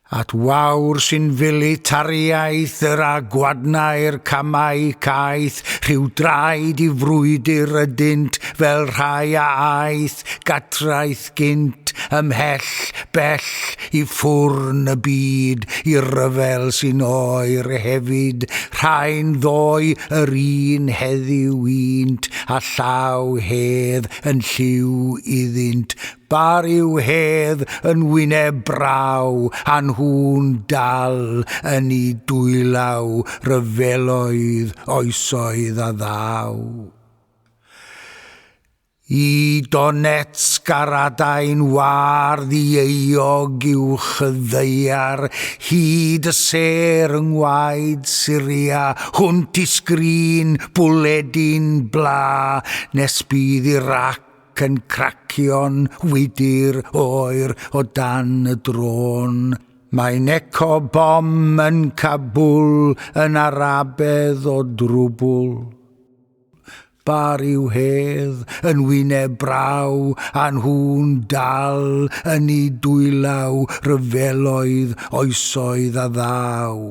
At wawr sy'n filitariaeth yr agwadnau'r camau caeth, rhyw draed i frwydr ydynt fel rhai a aeth gatraeth gynt ymhell bell i ffwrn y byd i ryfel sy'n oer hefyd, rhai'n ddoe yr un heddiw unt a llaw hedd yn lliw iddynt, bar yw hedd yn wyneb braw, a nhw'n dal yn eu dwylaw ryfeloedd oesoedd a ddaw. I Donetsk ar adain wâr ddieuog uwch y ddaear, hyd y sêr yng ngwaed Syria, hwnt i sgrin bwledyn bla, nes bydd Irac yn cracio'n wydr oer o dan y drôn. Mae'n eco bom yn Kabul yn arabedd o drwbwl. Bar yw hedd yn wyneb braw, a nhw'n dal yn eu dwylaw ryfeloedd oesoedd a ddaw.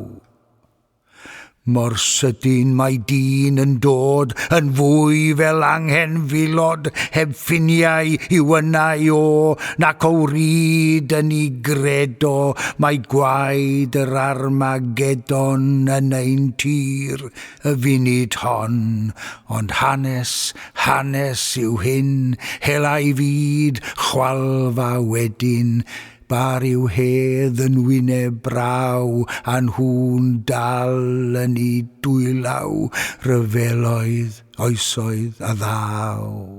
Mor sydyn mae dyn yn dod yn fwy fel anghenfilod, heb ffiniau i'w ynnau o, nac o wryd yn ei gredo, mae gwaed yr Armageddon yn ein tir y funud hon. Ond hanes, hanes yw hyn, hela i fyd, chwalfa wedyn, bar yw hedd yn wyneb braw, a nhw'n dal yn eu dwylaw, ryfeloedd, oesoedd a ddaw.